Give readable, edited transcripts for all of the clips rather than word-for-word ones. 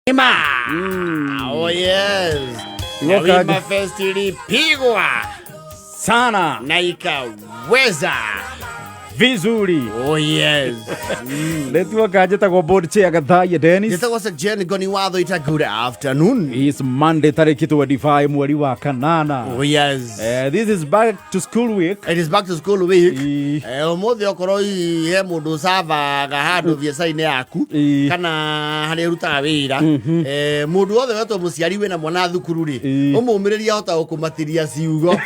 Oh yes. Na Wima Fest ilipigwa sana na ikaweza vizuri. Oh yes. Letwa njĩtagwo board chair Gathaiya Dennis. Njĩtagwo Sir Jen Goni Watho ita good afternoon. It's Monday tarĩki 25 mweri wa kanana. Oh yes. This is back to school week. It is back to school week. Ii. Ũmũthĩ okorwo he mũndũ ũcavaga handũ biacara-inĩ yaku kana harĩa ũrutaga wĩra, mũndũ wothe wetwo mũciari wĩna mwana thukuru rĩ, ũmũmĩrĩrie ahota gũkũmatĩria ciugo.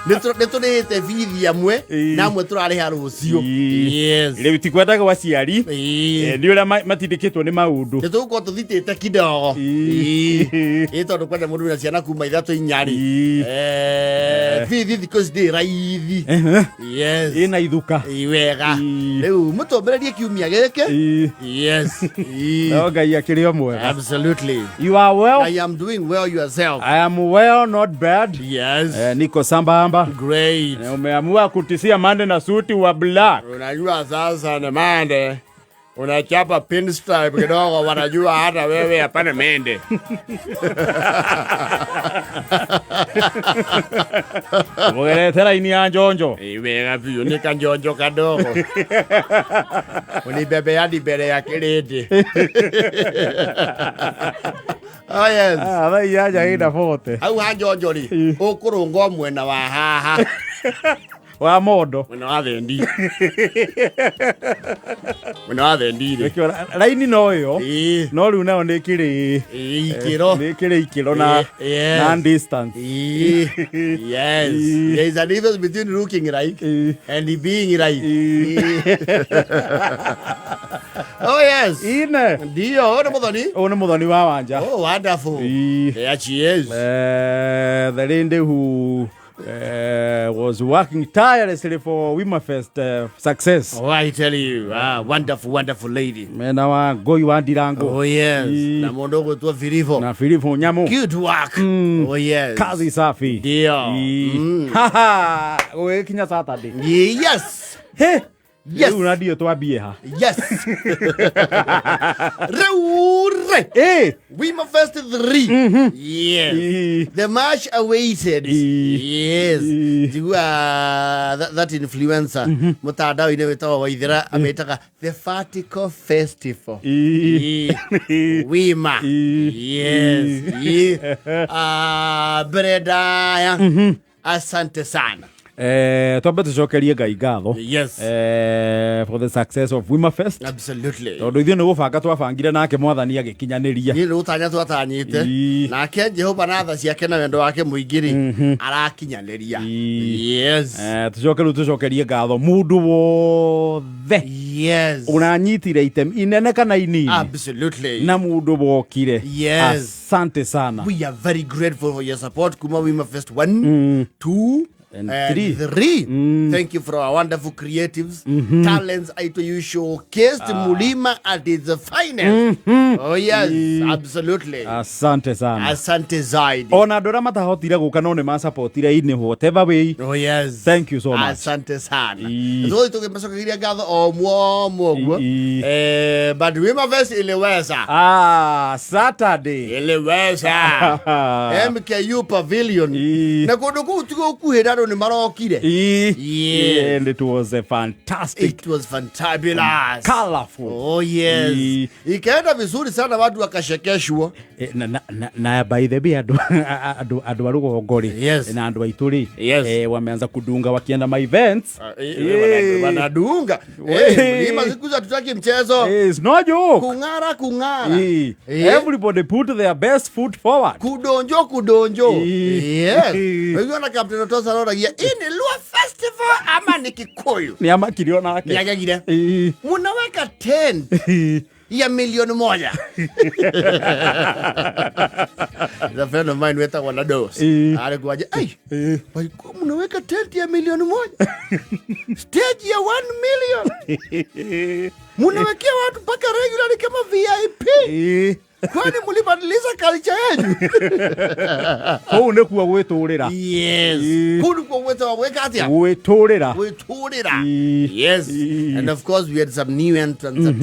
Nĩ tũrĩhĩte bithi amwe na amwe tũrarĩha rũciũ. Yes. Rĩu ti kwendaga aciari, nĩ ũrĩa matindĩkĩtwo nĩ maũndũ. Nĩ tũgũkorwo tũthitĩte kidogo. Ĩ tondũ kwenda mũndũ wĩna ciana kuma ithatũ inya rĩ, bithi thikũ ici ndĩ raithi. Yes. Ĩna ithuka. Ĩ, wega. Rĩu mũtũmbĩrĩrie kiumia gĩkĩ. Yes. No Ngai akĩrĩ o mwega. Absolutely. You are well? I am doing well, yourself? I am well, not bad. Yes. Niko sambamba. Great. Umeamua kutisia Monday na suti wa black. Unajua sasa ni Monday. Unachapa pinstripe kidogo, wanajua hata wewe hapana mende. Mugerete raini ya njonjo. Ĩ, wega biũ nĩ kanjonjo kadogo. Unibebe hadi mbere ya kĩrĩndĩ. Oh yes. Ah, thaa inyanya ina bote. Hau ha njonjo rĩ, ũkũrũngwo mwena wa haha. Wa mondo. Mwena wa thendi. Mwena wa thendi rĩ. Nĩkĩo raini no ĩyo. No rĩu nayo nĩ ĩkĩrĩ Ĩ, ikĩro. Nĩ ĩkĩrĩ ikĩro na Yes. na distance. Ĩ, yes. There is a difference between looking like and being right. Oh yes. Ine. Ndio, ũyũ nĩ Mũthoni. Ũyũ nĩ Mũthoni wa Wanja. Oh, wonderful. There she is. The lady who was working tirelessly for Wimafest success. Oh, I tell you, wonderful, wonderful lady. Mena wa Ngoi wa Ndirango. Oh yes. Ĩ. Na mũndũ ũgwĩtwo Filipo. Na Filipo Nyamu. Good work. Oh yes. Kazi safi. Ndio. Haha, gũgĩkinya Saturday. Yes. He. Yes. Rĩu na ndio twambie ha. Yes. Rĩu rĩ. Wima Fest 3. Yes. The much awaited. Yes. Njigua that influencer mutandao-inĩ wĩtagwo Waithera amĩtaga the Vertical Festival. Wima. Yes. Ah, mbere ndaya. Asante sana. Twambe tũcokerie Ngai ngatho. Yes. For the success of Wima Fest. Absolutely. Tondũ ithuĩ nĩ gũbanga twabangire nake mwathani agĩkinyanĩria. Niĩ nĩ gũtanya twatanyĩte. Nake Jehova na tha ciake na wendo wake mũingĩ rĩ, arakinyanĩria. Yes. Tũcoke rĩu tũcokerie ngatho mũndũ wothe Yes. ũranyitire itemi inene kana inini. Absolutely. Na mũndũ wokire. Yes. Asante sana. We are very grateful for your support. Kuma Wima Fest 1, 2, And and 3. 3. Thank you for our wonderful creatives, talents aito you showcased Mulima at its finest. Oh yes, absolutely. Asante sana. Asante zaidi. Ona andũ arĩa matahotire gũka no nĩ masapotire in whatever way. Oh yes. Thank you so much. Asante sana. Tũgũthiĩ tũkĩmacokeria ngatho o mwomo ũguo. But Wima Fest iliweza. Saturday. Iliweza. MKU Pavilion. Na kũndũ kũu ti gũkuhĩ na andũ nĩ marokire. Yes. And it was a fantastic, It was fantabulous. colorful. Oh yes. Ikaenda vizuri sana, watu wakashekeshwa. Na by the way andũ a rũgongo rĩ, Yes. na andũ aitũ rĩ, Yes. wameanza kudunga wakienda ma events. Wanadunga. We. Mlima siku hizi hatutaki mchezo. It's no joke. Kung'ara kung'ara. Everybody put their best foot forward. Kudonjo kudonjo. Yes. Unajua na Captain Otosa aroragia, hii ni Luo Festival ama ni Kikuyu? Nĩ amakirio nake. Nĩagegire. Munaweka tent ya milioni 1. The friend of mine wetagwo na dos. Alikuwa ai, walikuwa mnaweka tent ya milioni 1. Stage ya 1 million. Munawekea watu mpaka regularly kama VIP. Kwani mlibadilisha Mnaendeleza culture yenyu. Kũu nĩkuo gwĩtũrĩra. Yes. Kũu nĩkuo gwĩtagwo gwĩka atĩa? Gwĩtũrĩra. Gwĩtũrĩra. Yes. And of course we had some new entrants at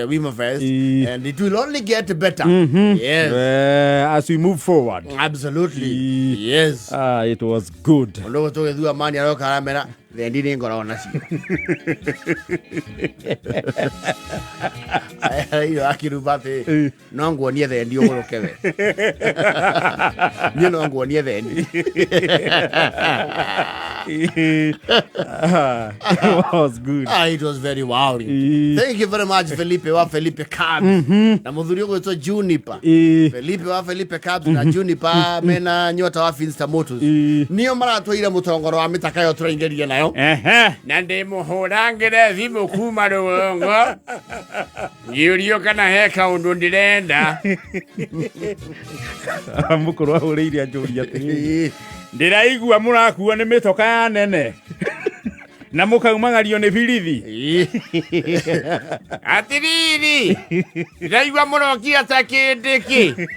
Wima Fest, and it will only get better. Yes. As we move forward. Absolutely. Yes. Ah, it was good. Mũndũ tũgĩthua mani aroka aramera thendi nĩ ngoragwo nacio. Iyo akiruba atĩ no nguonie thendi ũgũrũke we. Niĩ no nguonie thendi. Ah, it was good. Ah, it was very wowing. Thank you very much, Felipe wa Felipe Cabs. Na muthuri ũgwĩtwo Juniper. Felipe wa Felipe Cabs na Juniper mena nyota wa Finster Motors. Nio maratwaire mũtongoro wa mĩtaka ĩyo tũraingĩrire nayo. Na ndĩmũhũrangĩre thimũ kuma rũgongo ngĩũrio kana he kaũndũ ndĩrenda. Mũkũrũ ahũrĩire anjũria atĩrĩrĩ, ndĩraigua mũrakuo nĩ mĩtoka ya nene na mũkaumagario nĩ birithi. Atĩrĩrĩ, ndĩraigua mũrokia ta kĩndĩkĩ.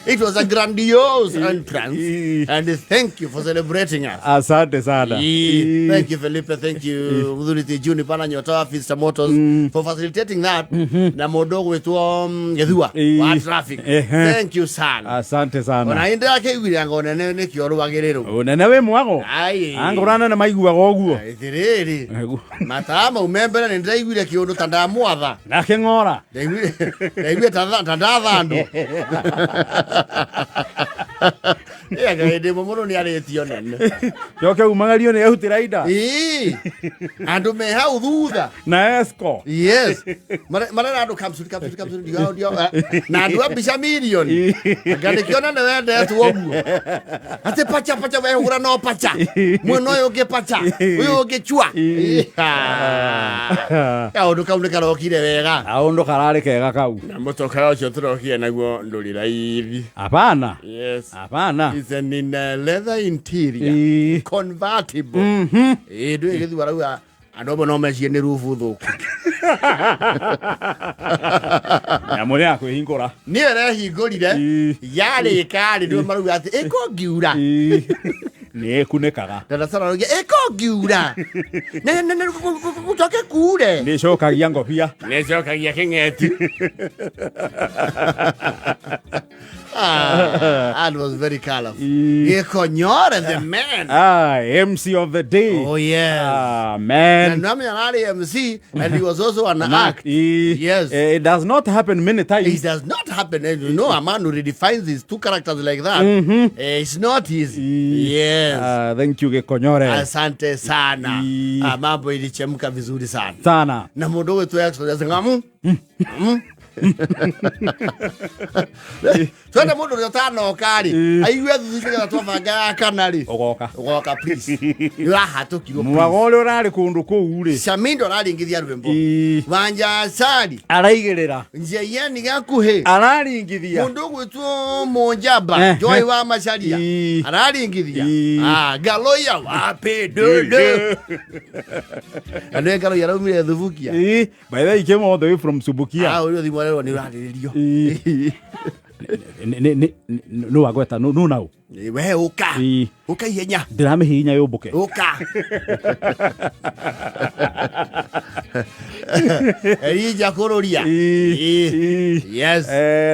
It was a grandiose entrance, and thank you for celebrating us. Asante sana. Thank you, Felipe. Thank you, Muthuriti Juniper na Nyota wa Finster Motors for facilitating that. Na mũndũ ũgwĩtwo Gĩthua wa traffic. Thank you sana. Asante sana. Ona inde akĩiguire anga ũnene nĩkĩo rwagĩrĩrwo. Ũnene wĩ mwago. Ai. Angorana na maiguaga ũguo. Atĩrĩrĩ. Mataa mau me mbere nĩ ndĩraiguire kĩũndũ ta ndamwatha. Na kĩng'ora. Ndaiguire ta ndatha andũ. Anga hĩndĩ ĩmwe mũndũ nĩ arĩtio nene. Coke umagario nĩ outrider. Ĩĩ. Andũ me hau thutha. Na esco. Yes. Marera andũ capsule capsule capsule ndio ndio na andũ a mbica milioni. Anga nĩkĩo nene wendetwo ũguo. Atĩ pacha pacha wehũra no pacha. Mwena ũyũ ũngĩ pacha. Ũyũ ũngĩ chua. Kaũndũ kau nĩ karokire wega. Kaũndũ kararĩ kega kau. Na mũtoka ũcio tũrokire naguo ndũrĩ raithi. Hapana. Yes. Hapana. It's an in leather interior. Convertible. Ĩĩ ndũĩ gĩthua rauga andũ amwe no mecirie nĩ rubu thũku. Nyamũ nĩ ya kwĩhingũra. Nĩyo ĩrehingũrire. Yarĩka rĩ nĩo marauga atĩ ĩko ngiura. Nĩ ĩkunĩkaga. Darasara rauga ĩko ngiura. Gũcoke kure. Nĩ ĩcokagia ngobia. Nĩ ĩcokagia kĩng'eti. Ah, that was very colorful. Gĩkonyore the man. Ah, MC of the day. Oh yes. Ah, man. Na nami ararĩ MC and he was also an act. Yes. It does not happen many times. It does not happen. And you know, a man who redefines his two characters like that, it's not easy. Yes. Ah, thank you Gĩkonyore. Asante sana. Ah, mambo ilichemka vizuri sana. Sana. Na mũndũ ũgwĩtwo Exodus ngamu. Twende mũndũ ũrĩa ũtanoka rĩ, aigue thutha nĩgetha twabanga ya kana rĩ. Ũgoka. Ũgoka please. Nĩ ũrahatũkirwo please. Mwago ũrĩa ũrarĩ kũndũ kũu rĩ. Shamindo araringithia rwĩmbo. Wanja Asali. Araigĩrĩra. Njeyeni gakuhĩ. Araringithia. Mũndũ ũgwĩtwo Mũnjamba, Joy wa Macharia. Araringithia. Ah, Galoya wapi dudu. Andũ Galoya araumire Thubukia. By the way, he came all the way from Subukia. Ah, ũrĩa thimũ arerwo nĩ ũrarĩrĩrio. Nũ wagweta nũ nau? We ũka. Ũka ihenya. Ndĩramĩhihinya yũmbũke. Ũka. Elija kũrũria. Yes.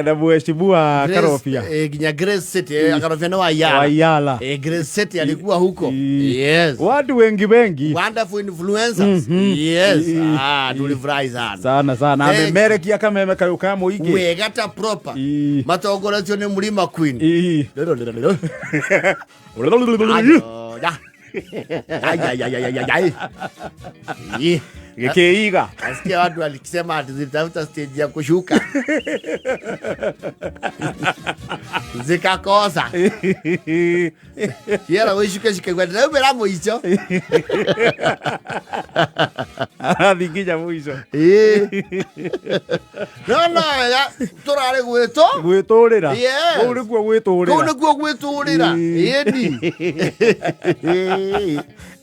Na mheshimiwa Karobia. Nginya Grace City, Karobia nĩ wa Yala. Wa Yala. Grace City alikuwa huko. Yes. Watu wengi wengi. Wonderful influencers. Yes. Ah, tulifurahi sana. Sana sana. Amemerekia kameme kayũ ka mũingĩ. Wega ta proper. Matongoretio nĩ Mlima Queen. Gĩkĩiga. Nasikia watu walikisema ati zilitafuta stage ya kushuka. Zikakosa. Yera wishuke shuke kwa ndiraumĩra mũico. Arathiĩ nginya mũico. No no ya tũrarĩ gwĩtũ. Gwĩtũrĩra. Yes. Kũu nĩkuo gwĩtũrĩra. Kũu nĩkuo gwĩtũrĩra. Ĩni.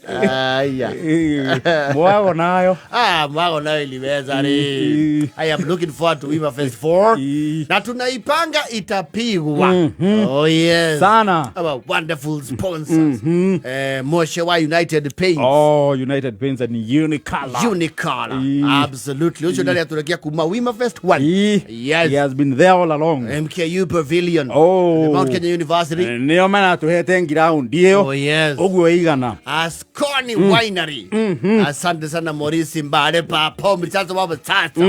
Aya. Mwago nayo. Ah, mwago nayo iliweza ri. I am looking forward to Wima Fest 4. Na tunaipanga itapigwa. Oh yes. Sana. Our wonderful sponsors. Moshe wa United Paints. Oh, United Paints and Unicolor. Unicolor. Absolutely. Ucio ndari atũrekia kuma Wima Fest 1. Yes. He has been there all along. MKU Pavilion. Oh. The Mount Kenya University. Nĩo maratũhete ngiraundi ĩyo. Oh yes. Ũguo ĩigana. Asconi Winery. Asante sana Maurice Mbale Papo Mchazo wa Tata.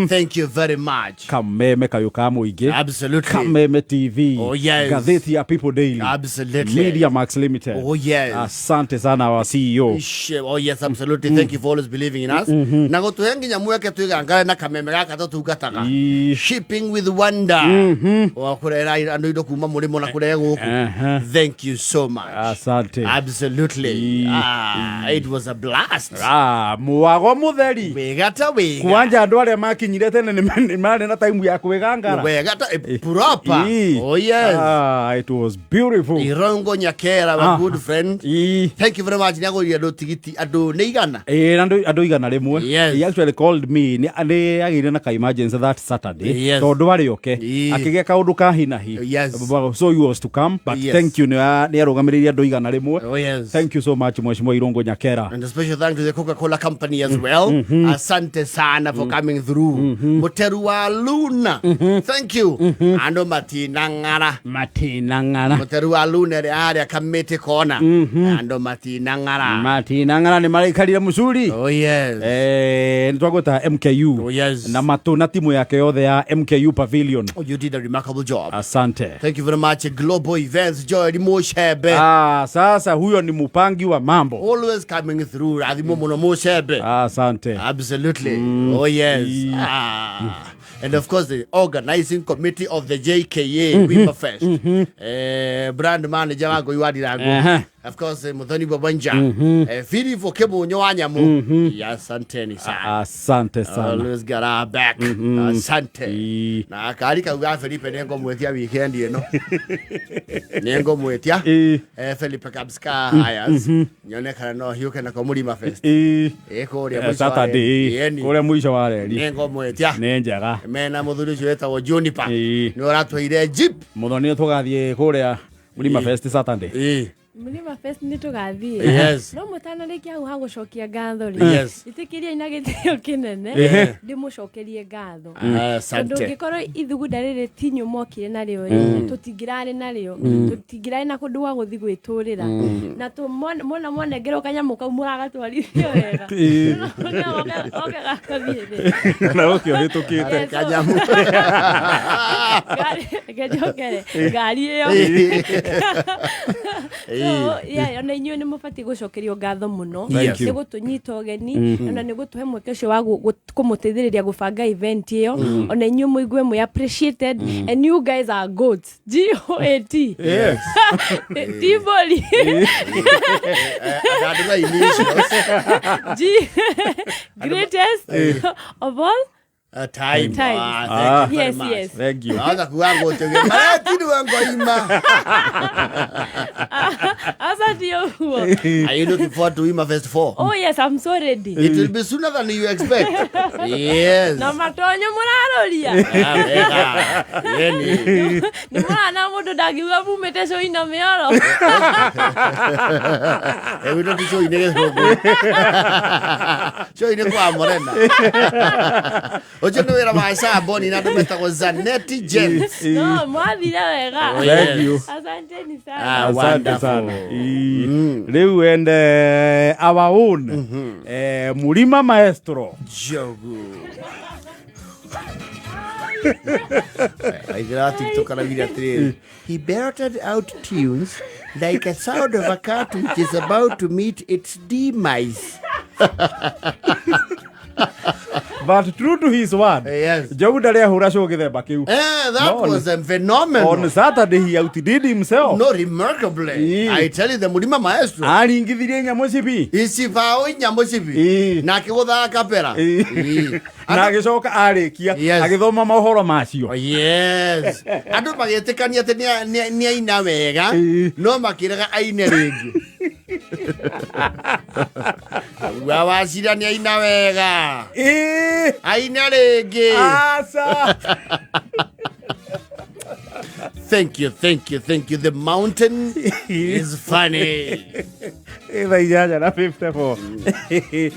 Thank you very much. Kameme kayũ ka mũingĩ. Absolutely. Kameme TV. Oh, yes. Gazeti ya People Daily. Absolutely. Media Max Limited. Oh yes. Asante sana our CEO. Oh yes, absolutely. Thank you for always believing in us. Na gutuhe nginya mweke twigangare na kameme gaka tutungataga. Shipping with wonder. Wa kurera andu indo kuma murimo na kurehe guku. Thank you so much. Asante. Absolutely. Ah, it was a blast. Ah, mwago mutheri. Wega ta wega. Kwanja andu aria makinyire tene nĩ marĩ na time ya kwĩgangara. Wega ta proper. Oh yes. Ah, it was beautiful. Irongo Nyakera, our good friend. Thank you very much. Nĩagũrire andũ tigiti andũ nĩ igana. Na andũ 100. Yes. He actually called me. Nĩ agĩire na ka emergency that Saturday. Yes. Tondũ arĩ oke. Akĩgĩa kaũndũ ka hi na hi. Yes. So he was to come, but Yes. thank you nĩ arũgamĩrĩire andũ 100. Oh yes. Thank you so much Mheshimiwa Irungu Nyakera. And a special thank to the Coca-Cola company as well. Asante sana for coming through. Muteru wa Luna. Thank you. Ando matinang'ara. Matinang'ara. Muteru wa Luna ĩrĩa harĩa Kamĩtĩ kona. Ando matinang'ara. Matinang'ara nĩ maraikarire mũcuri. Oh yes. Nĩ twagwĩta MKU. Oh yes. Na matũ na timu yake yothe ya MKU Pavilion. Oh, you did a remarkable job. Asante. Thank you very much. Global Events, Joel Moshebe. Ah, sasa huyo ni mupangi wa mambo. Always coming through. Rathimo muno Moshebe. Asante. Absolutely. Oh yes. Ah. And of course the organizing committee of the JKA Wima Fest. Brand manager wangu Iwadi Rangu. Of course Muthoni Babanja. Philip Okemunyo wa Nyamu. Asanteni sana. Asante sana. Always got our back. Asante. Na kari kauga Felipe nengomwetia weekend ĩno. Nengomwetia. Felipe Kabska hayas. Nyone kana no hiuke na Murima Fest. Kũrĩa mũico wa Saturday. reri. Kũrĩa mũico wa reri. Nengomwetia. Nĩ njega. Mena mũthuri ũcio wĩtagwo Juniper. Nĩ ũratwĩire jeep. Mũthoni tũgathiĩ kũrĩa Murima Fest Saturday. Murima Fest nĩ tũgathiĩ. Yes. No mũtanarĩkia hau ha gũcokia ngatho rĩ. Yes. Ĩtĩkĩriai na gĩtĩo kĩnene ndĩmũcokerie ngatho. Tondũ Asante. ũngĩkorwo ithugunda rĩrĩ ti inyuĩ mwokire narĩo rĩ, tũtingĩrarĩ narĩo, tũtingĩrarĩ na kũndũ gwa gũthiĩ gwĩtũrĩra. Na mona mwanengerwo kanyamũ kau mũragatwarithia wega. Oke gagathiĩ thĩ. Na ũkĩ ũhĩtũkĩte. Yes, so- Kanyamũ. Reke njokere ngari ĩyo. So, yeah, ona inyuĩ nĩ mũbatiĩ gũcokerio ngatho mũno Thank you. nĩ gũtũnyita ũgeni ona nĩ gũtũhe mweke ũcio wa kũmũteithĩrĩria gũbanga event ĩyo ona inyuĩ mũigue mwĩ appreciated and you guys are goats G-O-A-T. Yes. Ti mbũri. Andũ ma initials. G greatest of all Time. Times. Ah, thank you very Yes, much. yes. Thank you. Naanza kuwa ngũtĩge maretirwe ngoima. Asante ũguo. Are you looking forward to Wima Fest 4? Oh yes, I'm so ready. It will be sooner than you expect. Yes. Na matonyo mũraroria. Ah, wega. Yeni. Nĩ mũrana mũndũ ndangiuga mumĩte cũi na mĩoro. Witũ ti cũi-inĩ gĩthũngũ. Cũi-inĩ kwa Morena. Ũcio nĩ wĩra wa Samboni na andũ metagwo Zanetti Gents. No, mwathire wega. Oh, Thank yes. you. Asanteni sana. Ah, Asante wonderful. sana. Rĩu and our own Murima Maestro. Jogu. Aithĩra TikTok araugire atĩrĩrĩ, he belted out tunes like a sound of a cat which is about to meet its demise. But true to his word, Yes. Jogu ndarĩ ahũra show gĩthemba kĩu. That No, was phenomenal. On Saturday he outdid himself. No, remarkably. I tell you, the Murima Maestro. Aringithirie nyamũ cibi. Icibao nyamũ cibi. Na akĩgũthaga kapera. Na agĩcoka arĩkia Yes. agĩthoma mohoro macio. Oh, yes. Andũ magĩtĩkania atĩ nĩ aina wega no makĩrega aine rĩngĩ. Wa wacira nĩ aina wega. Ĩĩ, Aina rĩngĩ. aca. Thank you, thank you, thank you. The mountain is funny. Ĩ thaa 8 na 54.